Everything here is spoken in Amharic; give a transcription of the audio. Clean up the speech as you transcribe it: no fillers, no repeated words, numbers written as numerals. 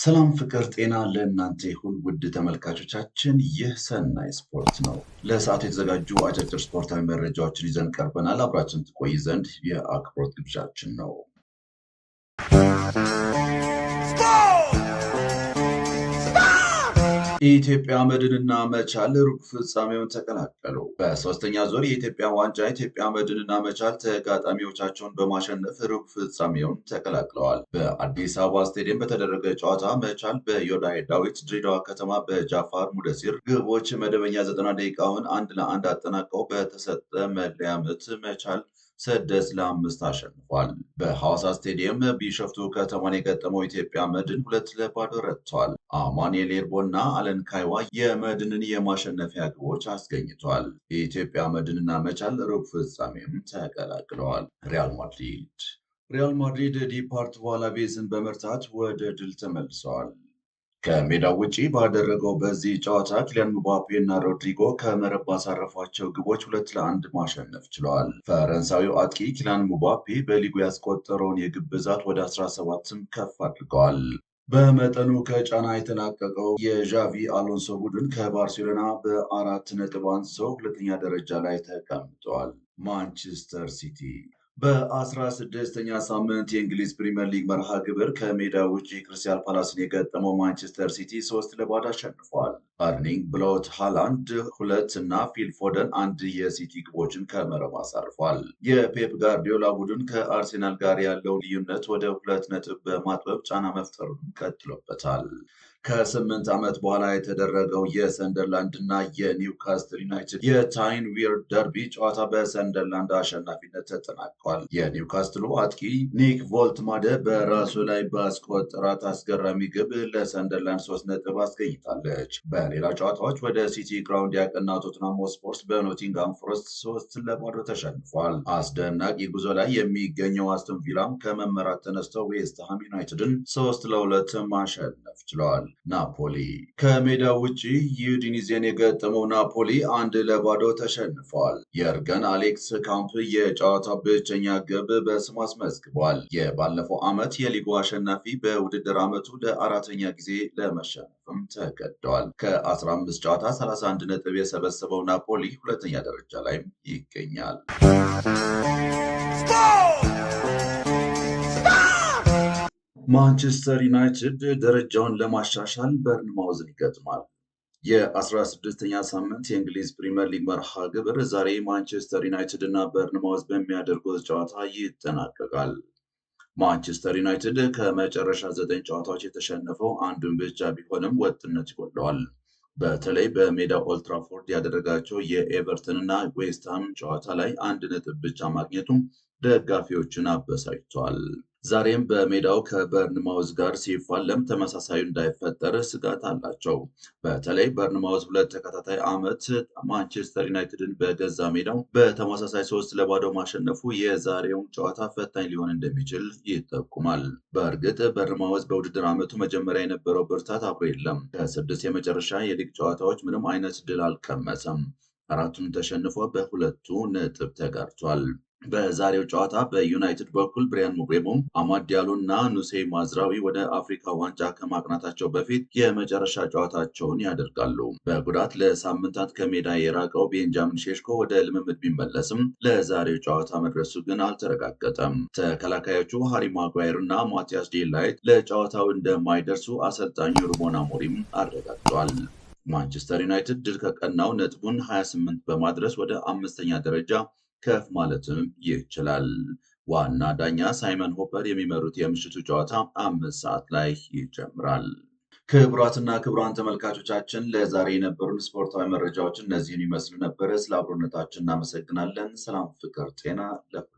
ሰላም ፍቅር ጤና ለእናንተ ይሁን ውድ ተመልካቾቻችን፣ ይህ ሰናይ ስፖርት ነው። ለሰዓቱ የተዘጋጁ አጫጭር ስፖርታዊ መረጃዎችን ይዘን ቀርበናል። አብራችን ትቆይ ዘንድ የአክብሮት ግብዣችን ነው። የኢትዮጵያ መድንና መቻል ሩብ ፍጻሜውን ተቀላቀሉ። በሶስተኛ ዙር የኢትዮጵያ ዋንጫ ኢትዮጵያ መድንና መቻል ተጋጣሚዎቻቸውን በማሸነፍ ሩብ ፍጻሜውን ተቀላቅለዋል። በአዲስ አበባ ስቴዲየም በተደረገ ጨዋታ መቻል በዮዳሄ ዳዊት፣ ድሬዳዋ ከተማ በጃፋር ሙደሲር ግቦች መደበኛ 90 ደቂቃውን 1-1 አጠናቀው በተሰጠ መለያ ምት መቻል 6-5 አሸንፏል። በሐዋሳ ስቴዲየም ቢሾፍቱ ከተማን የገጠመው ኢትዮጵያ መድን 2-0 ረትቷል። አማኑኤል ኤርቦና አለን ካይዋ የመድንን የማሸነፊያ ግቦች አስገኝቷል። የኢትዮጵያ መድንና መቻል ሩብ ፍጻሜም ተቀላቅለዋል። ሪያል ማድሪድ ዲፖርቲቮ አላቬዝን በመርታት ወደ ድል ተመልሰዋል። ከሜዳው ውጪ ባደረገው በዚህ ጨዋታ ኪሊያን ምባፔ እና ሮድሪጎ ከመረብ ባሳረፏቸው ግቦች 2-1 ማሸነፍ ችለዋል። ፈረንሳዊው አጥቂ ኪሊያን ምባፔ በሊጉ ያስቆጠረውን የግብ ብዛት ወደ 17ም ከፍ አድርገዋል። በመጠኑ ከጫና የተላቀቀው የዣቪ አሎንሶ ቡድን ከባርሴሎና በ4 ነጥብ አንሰው ሁለተኛ ደረጃ ላይ ተቀምጠዋል። ማንቸስተር ሲቲ በ16ኛ ሳምንት የእንግሊዝ ፕሪምየር ሊግ መርሃ ግብር ከሜዳ ውጪ ክሪስታል ፓላስን የገጠመው ማንቸስተር ሲቲ 3-0 አሸንፏል። ኤርሊንግ ብራውት ሃላንድ ሁለት እና ፊል ፎደን አንድ የሲቲ ግቦችን ከመረብ አሳርፏል። የፔፕ ጋርዲዮላ ቡድን ከአርሴናል ጋር ያለውን ልዩነት ወደ 2 ነጥብ በማጥበብ ጫና መፍጠሩን ቀጥሎበታል። ከ8 ዓመት በኋላ የተደረገው የሰንደርላንድ እና የኒውካስትል ዩናይትድ የታይን ዊር ደርቢ ጨዋታ በሰንደርላንድ አሸናፊነት ተጠናቋል። የኒውካስትሉ አጥቂ ኒክ ቮልትማደ በራሱ ላይ ባስቆጠራት አስገራሚ ግብ ለሰንደርላንድ 3 ነጥብ አስገኝታለች። በሌላ ጨዋታዎች ወደ ሲቲ ግራውንድ ያቀናው ቶትናም ሆትስፐርስ በኖቲንግሃም ፎረስት 3-0 ተሸንፏል። አስደናቂ ጉዞ ላይ የሚገኘው አስቶን ቪላም ከመመራት ተነስተው ዌስትሃም ዩናይትድን 3-2 ማሸነፍ ችለዋል። ናፖሊ ከሜዳ ውጪ ዩዲኒዜን የገጠመው ናፖሊ 1-0 ተሸንፏል። የርገን አሌክስ ካምፕ የጨዋታ ብቸኛ ግብ በስሙ አስመዝግቧል። የባለፈው ዓመት የሊጉ አሸናፊ በውድድር ዓመቱ ለአራተኛ ጊዜ ለመሸነፍም ተገደዋል። ከ15 ጨዋታ 31 ነጥብ የሰበሰበው ናፖሊ ሁለተኛ ደረጃ ላይም ይገኛል። ማንቸስተር ዩናይትድ ደረጃውን ለማሻሻል በርንማውዝን ይገጥማል። የ16ኛ ሳምንት የእንግሊዝ ፕሪምየር ሊግ መርሃ ግብር ዛሬ ማንቸስተር ዩናይትድ እና በርንማውዝ በሚያደርጉት ጨዋታ ይጠናቀቃል። ማንቸስተር ዩናይትድ ከመጨረሻ ዘጠኝ ጨዋታዎች የተሸነፈው አንዱን ብቻ ቢሆንም ወጥነት ይጎድለዋል። በተለይ በሜዳው ኦልድትራፎርድ ያደረጋቸው የኤቨርተን እና ዌስትሃም ጨዋታ ላይ 1 ነጥብ ብቻ ማግኘቱም ደጋፊዎችን አበሳጭቷል። ዛሬም በሜዳው ከበርንማውዝ ጋር ሲፋለም ተመሳሳዩ እንዳይፈጠር ስጋት አላቸው። በተለይ በርንማውዝ ሁለት ተከታታይ ዓመት ማንቸስተር ዩናይትድን በገዛ ሜዳው በተመሳሳይ 3-0 ማሸነፉ የዛሬውን ጨዋታ ፈታኝ ሊሆን እንደሚችል ይጠቁማል። በእርግጥ በርንማውዝ በውድድር ዓመቱ መጀመሪያ የነበረው ብርታት አብሮ የለም። ከስድስት የመጨረሻ የሊግ ጨዋታዎች ምንም አይነት ድል አልቀመሰም። አራቱን ተሸንፎ በሁለቱ ነጥብ ተጋርቷል። በዛሬው ጨዋታ በዩናይትድ በኩል ብሪያን ምቤሞ፣ አማድ ዲያሎ እና ኑሴር ማዝራዊ ወደ አፍሪካ ዋንጫ ከማቅናታቸው በፊት የመጨረሻ ጨዋታቸውን ያደርጋሉ። በጉዳት ለሳምንታት ከሜዳ የራቀው ቤንጃሚን ሼሽኮ ወደ ልምምድ ቢመለስም ለዛሬው ጨዋታ መድረሱ ግን አልተረጋገጠም። ተከላካዮቹ ሃሪ ማጓየር እና ማቲያስ ዴላይት ለጨዋታው እንደማይደርሱ አሰልጣኙ ሩበን አሞሪም አረጋግጧል። ማንቸስተር ዩናይትድ ድል ከቀናው ነጥቡን 28 በማድረስ ወደ አምስተኛ ደረጃ ከፍ ማለትም ይችላል። ዋና ዳኛ ሳይመን ሆፐር የሚመሩት የምሽቱ ጨዋታ 5 ሰዓት ላይ ይጀምራል። ክቡራትና ክቡራን ተመልካቾቻችን፣ ለዛሬ የነበሩን ስፖርታዊ መረጃዎች እነዚህን ይመስሉ ነበረ። ስለ አብሮነታችን እናመሰግናለን። ሰላም፣ ፍቅር፣ ጤና ለሁላችን።